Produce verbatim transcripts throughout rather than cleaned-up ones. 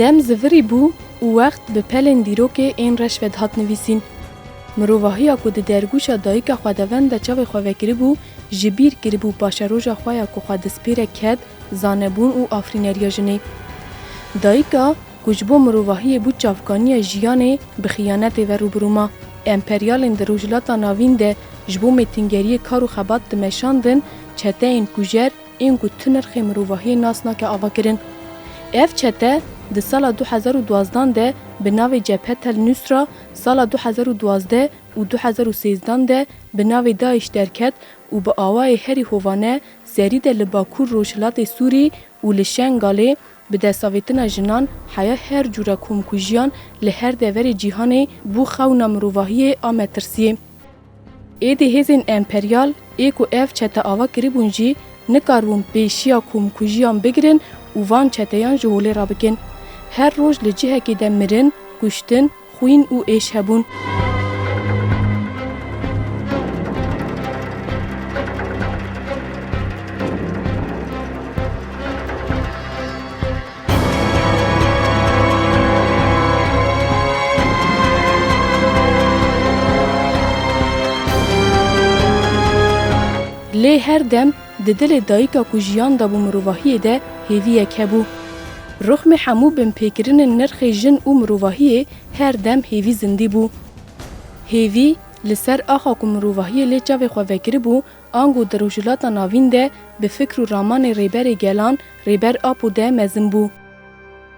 Dem zivirî bû û wext bi pelên dîrokê ên reş ve dihat nivîsîn. Mirovahiya ku di dergûşa dayika xwedavend de çavê xwe vekiribû, ji bîr kiribû paşeroja xwe ya ku xwe dispêre ked, zanebûn û afirîneriya jinê. Dayika ku ji bo mirovahiyê bû çavkaniya jiyanê, bi xiyanetê ve rû bi rû ma. Emperyalên di Rojhilata Navîn de ji bo mêtingeriyê kar û xebat dimeşandin, çeteyên kujer ên ku tu nirxê mirovahiyê nas nake ava kirin. Ev çete di sala du hezar û duazdan de bi navê Cebhe Tel Nusra, sala du hezar û duazdeh û du hezar û sêzdan de bi navê DAIŞ derket û bi awayê herî hovane serî de li Bakur Rojhilatê Sûrî û li Şengalê bi destavêtina jinan heya her cûre komkujiyan li her deverê cîhanê bû xewna mirovahiyê a metirsiyê. Êdî hêzên emperyal ê ku ev çete ava kiribûn jî nikaribûn pêşiya komkujiyan bigirin û van çeteyan ji holê rabikin. Her roj li cihekê de mirin, kuştin, xwîn û êş hebûn. Lê her dem di dilê dayika ku jiyan dabû mirovahiyê de hêviyek hebû. Rixmê hemû binpêkirinên nirxê jin û mirovahiyê her dem hêvî zindî bû. Hêvî li ser axa ku mirovahiyê lê çavê xwe vekiribû, ango di Rojhilata Navîn de bi fikr û ramanê Rêberê Gelan, Rêber Apo de mezin bû.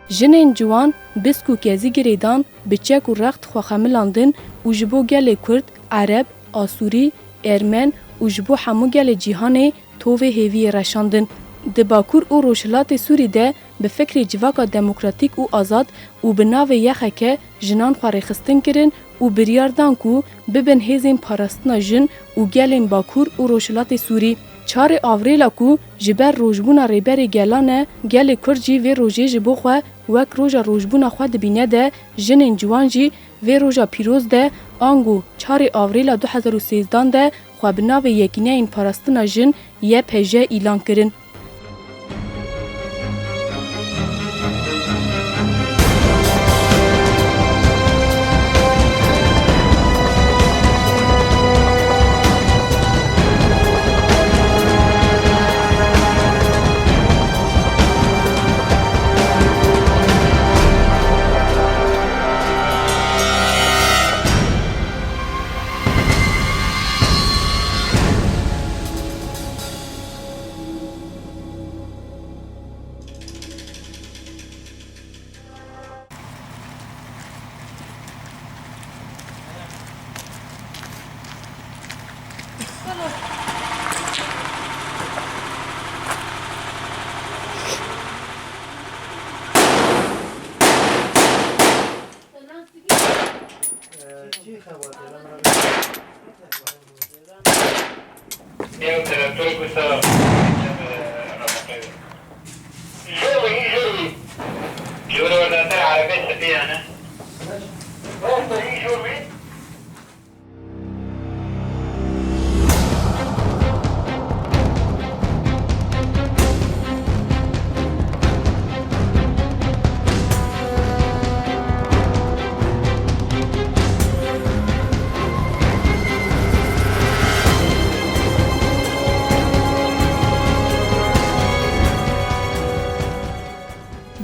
Jinên ciwan bisk û kezî girêdan, bi çek û rext xwe xemilandin û ji bo gelê Kurd, Ereb, Asûrî, Ermen û ji bo hemû gelê cîhanê tovê hêviyê reşandin. Di Bakur û Rojhilatê Sûrî de bi fikrê civaka demokratîk û azad û bi navê Y X K jinan xwe rêxistin kirin û biryar dan ku bibin hêzên parastina jin û gelên Bakur û Rojhilatê Sûrî. Çarê Avrêla ku ji ber rojbûna Rêberê Gelan e, gelê Kurd jî vê rojê ji bo xwe wek roja rojbûna xwe dibîne de jinên ciwan jî vê roja pîroz de ango çarê Avrêla du hezar û sêzdan de xwe bi navê Yekîneyên Parastina Jin, Y P J, îlan kirin. Ew traktör ku sa, e, raketeyo. Jor wî, jor wî. Jor wî welater erebê spî yani. Rast e, jor wî.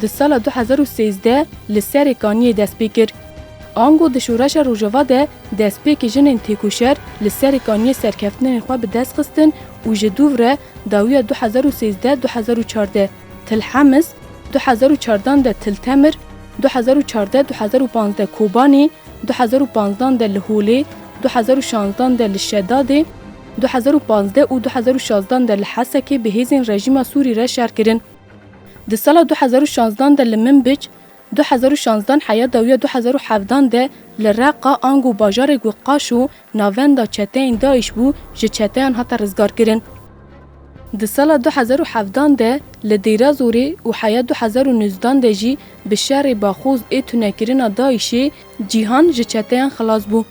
Di sala du hezar û sêzdeh li Serê Kaniyê dest pê kir. Ango di şoreşa Rojava de destpêkê jinên têkoşer li Serê Kaniyê serkeftinên xwe bi dest xistin û ji dûv re dawiya du hezar û sêzdeh du hezar û çardeh Til Hemis, du hezar û çardan de Til Temir, du hezar û çardeh du hezar û panzdeh Kobanî, du hezar û panzdan de li Holê, du hezar û şanzdan de li Şedadê, du hezar û panzdeh û du hezar û şazdan de li Hesekê bi hêzên rejîma Sûrî re şer kirin. Di sala du hezar û şanzdan de li Minbic, du hezar û şanzdan heya dawiya du hezar û hevdan de li Reqa ango bajarek wek Qaşo navenda çeteyên DAIŞ bû, ji çeteyan hate rizgarkirin. Di sala du hezar û hevdan de li Dêra Zorê û heya du hezar û nozdan de jî bi şerê baxoz ê tunekirina DAIŞê cîhan ji çeteyan xilas bû.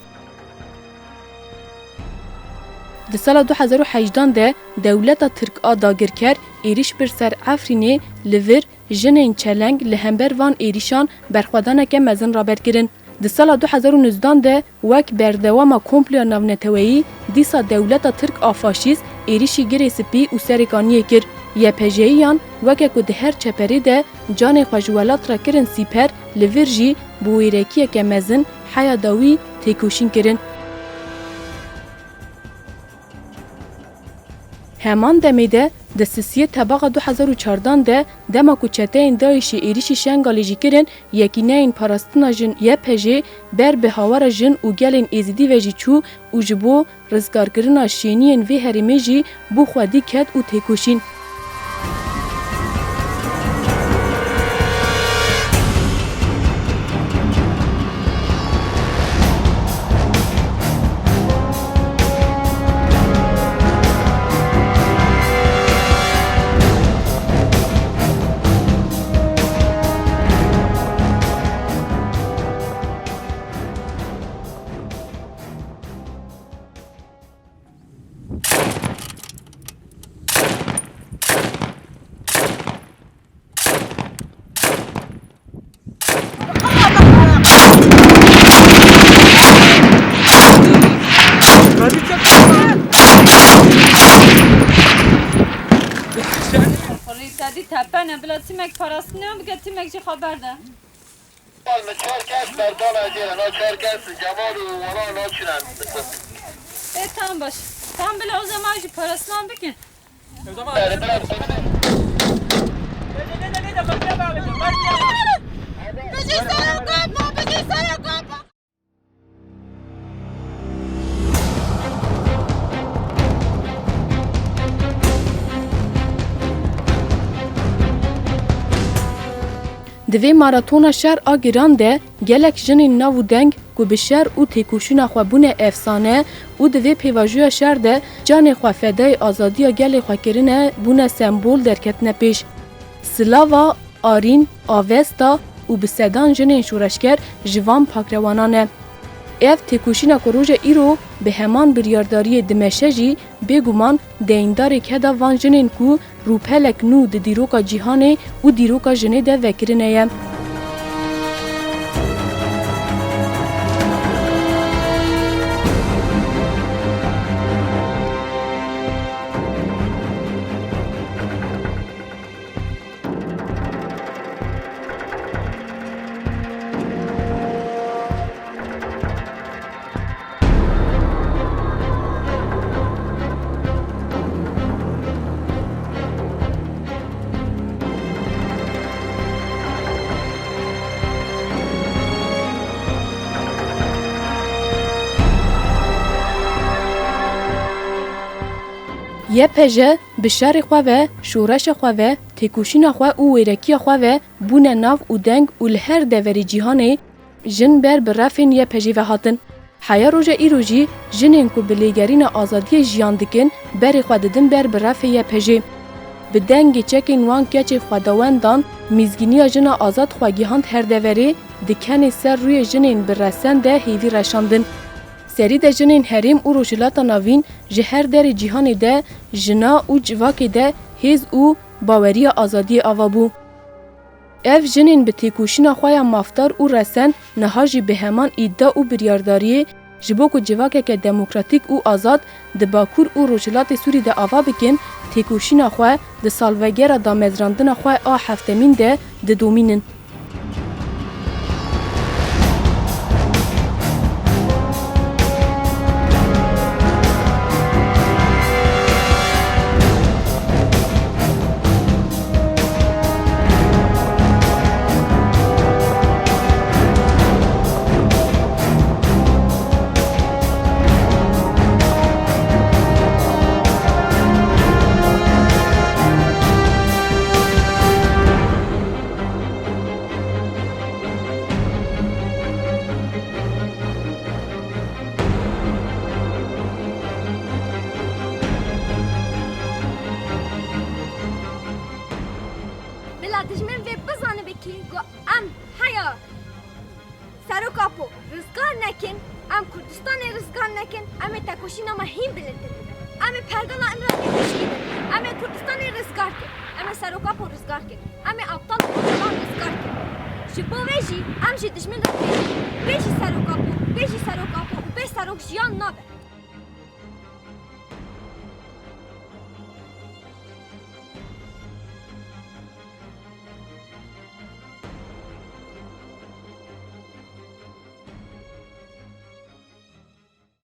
Di sala du hezar û hejdan de dewleta Tirk a dagirker êrîş bir ser Efrînê li vir Jinên çeleng li hember van êrîşan berxwedaneke mezin raber kirin. Di sala du hezar û nozdehan de wek berdewama komploya navneteweyî, dîsa dewleta Tirk a faşîst êrîşî Girê Spî û Serê Kaniyê kir. Y P J'yiyan weke ku di her çeperê de canê xwe ji welat re kirin sîper, li vir jî bi wêrekiyeke mezin heya dawî têkoşîn kirin. Heman demê de di sisiyê Tebaxa du hezar û çardan de dema ku çeteyên DAIŞê êrîşî Şengalê jî kirin, Yekîneyên Parastina Jin Y P J ber bi hawara jin û gelên Êzidî ve jî çû û ji bo rizgarkirina şêniyên vê herêmê jî bo xwedî ket û têkoşîn. Xurî te dî tepene, bila timek parastinê bike, timek jî xwe berde. Min çar kes berdana jê re, na çar kes Cemal û Wala naçine. Ê, tam baş. Tam bila o zaman jî parastina bikin. Bijî Serok Apo, bijî Serok Apo. Di vê maratona şer a giran de gelek jinên nav û deng ku bi şer û têkoşîna xwe bûne efsane û di vê pêvajoya şer de canê xwe fedayê azadiya gelê xwe kirine, bûne sembol, derketine pêş. Silava, Arîn, Avesta û bi sedan jinên şoreşger ji van pakrewana ne. Ev têkoşîna ku roja îro bi heman biryardariyê dimeşe jî bêguman deyîndarê keda van jinên ku rûpelek nû di dîroka cîhanê û dîroka jinê de vekirine ye. Y P J bi şerê xwe ve, şoreşa xwe ve, têkoşîna xwe û wêrekiya xwe ve bûne nav û deng û li her deverê cîhanê jin ber bi refên Y P J ve hatin. Heya roja îro jî jinên ku bi lêgerîna azadiyê jiyan dikin, berê xwe didin ber bi refê Y P J. Bi dengê çekên wan keçê xwedawendan mîzgîniya jina azad xwe gihand her deverê, di kenê ser rûyê jinên bi resen de hêvî reşandin. Serî de jinên herêm û Rojhilata Navîn ji her derê cîhanê de jina û civakê de hêz û baweriya azadiyê ava bû. Ev jinên bi têkoşîna xwe ya mafdar û resen niha jî bi heman îda û biryardariyê ji bo ku civakeke demokratîk û azad di Bakur û Rojhilatê Sûrî de ava bikin, têkoşîna xwe di salvegera damezrandina xwe a heftemîn de didomînin. Bila dijmin vê bizanibe kî ku em heya Serok Apo rizgar nekin, em Kurdistanê rizgar nekin, em ê tekoşîna me hîn bilindtir bibe. Em ê pergala Îmraliyê pişkînin. Em ê Kurdistanê rizgar kin. Em ê Serok Apo rizgar kin. Em ê aptal Ji bo vê jî em ji dijmin re dibêjin, bê jî serok Apo, bê jî serok Apo û bê serok jiyan nabe.